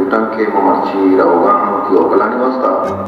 لوٹاں کہ ما مرچی روگاں وتی ہوٹلانی واسطہ۔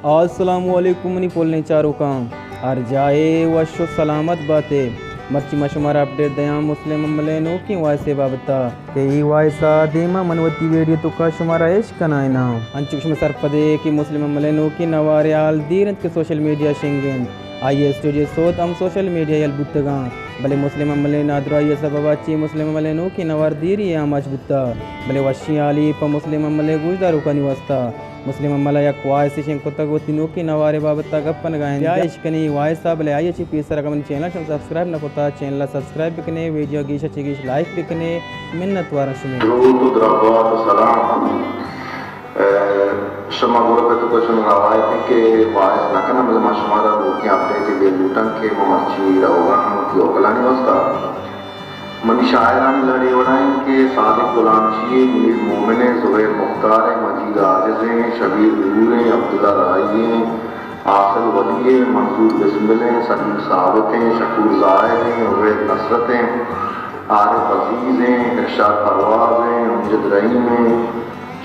السلام علیکم منی پلیں چاروکاں، ہر جاہے وش و سلامت باتے۔ مرچی ما شمارا اپڈیٹ دیاں مسلم امل ءِ نوکیں وائس ءِ بابت ءَ کہ اے وائس ءَ دیما من وتی ویڈیو توکا شمارا اش کنائیناں۔ انچو کہ شما سرپدے کہ مسلم امل ءِ نوکیں نوارے حال دیر انت کہ سوشل میڈیا شنگ انت۔ آئی ءِ اسٹوڈیو سوت ہم سوشل میڈیا یل بوتگاں، بلے مسلم امل ءِ نادراہی ءِ سبب ءَ چہ مسلم امل ءِ نوکیں نوار دیری ءَ آماچ بوتگ، بلے وشیں حالے پہ مسلم امل ءِ گوشداروکانی واستا۔ مسلم امل ءَ یک وائسے شنگ کتگ، وتی نوکیں نوار ءِ بابت ءَ گپ کنگ ءَ انت۔ بیا اش کنیں وائس ءَ، بلے آئی ءَ چہ پیسر اگاں منی چینل ءَ شما سبسکرائب نہ کتا، چینل ءَ سبسکرائب بکنے، ویڈیو گیش ءَ چہ گیش لائک بکنے، منت واراں شمے۔ درود و دربات و سلام۔ ءَ، شما گروپ ءِ توکا چون روایت انت کہ وائس نہ کناں، بلے ما شمارا نوکیں اپڈیٹ دے لوٹاں کہ ما مرچی روگاں وتی ہوٹلانی واسطہ۔ منی شاعرانی لڑ اے وڑا انت کہ صادق غلامچی ءِ، منیر مومن ءِ، زبیر مختار ءِ، مجید عاجز ءِ، شبیر نور ءِ، عبداللہ راہی ءِ، حاصل ولی ءِ، منظور بسمل ءِ، سلیم ثابت ءِ، شکور زاہد ءِ، عبید نصرت ءِ، عارف عزیز ءِ، ارشاد پرواز ءِ، امجد رحیم ءِ،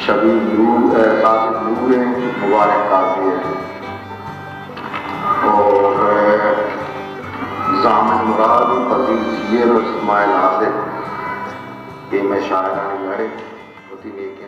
شبیر نور، ءَ، ساجد نور ءِ، مبارک قاضی ءِ۔ اور، ءَ، زاہد مراد، فضیل جی ءِ، اسماعیل آصف، اے مئے شاعرانی لڑ انت۔ وتی نیکیں